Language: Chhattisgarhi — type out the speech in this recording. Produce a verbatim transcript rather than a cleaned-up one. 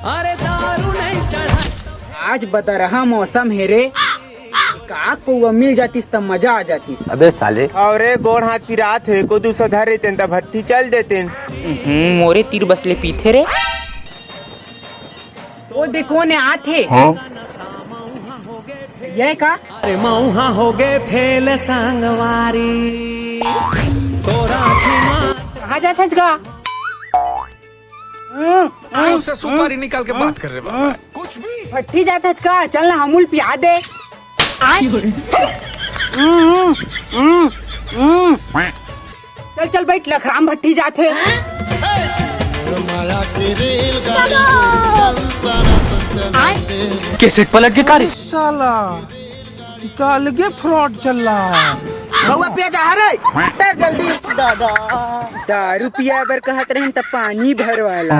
अरे दारू नहीं चढ़ा। आज बदरहा मौसम हे रे, का पौवा मिल जातिस त मजा आ जातिस। अबे साले। अरे गोड़ हाथ पिरात हे, को दूसर धर देतेन त भट्ठी चल देतेन। हम्म, मोरे तीर बस ले पीथे रे। ओ दे कोन आत हे? हाँ? ये का? अरे मौहा हो गए फेल संगवारी। तोरा आँखी मा कहाँ जात हस गा? हम्म, अरे उससे सुपारी निकाल के बात कर रहे बाबा। भट्ठी जात हस का? चल ना हमू ल पिया दे। हम्म, हम्म, हम्म, हम्म। चल चल बैठ, लखराम भट्ठी जात हे। कैसेट पलट के का रे? साला ई तो अलगे फ्रॉड चल रहा है। बउआ पिया जा रे। जल्दी दादा। दारू पिया बर कहत रहेन त पानी भरवाला।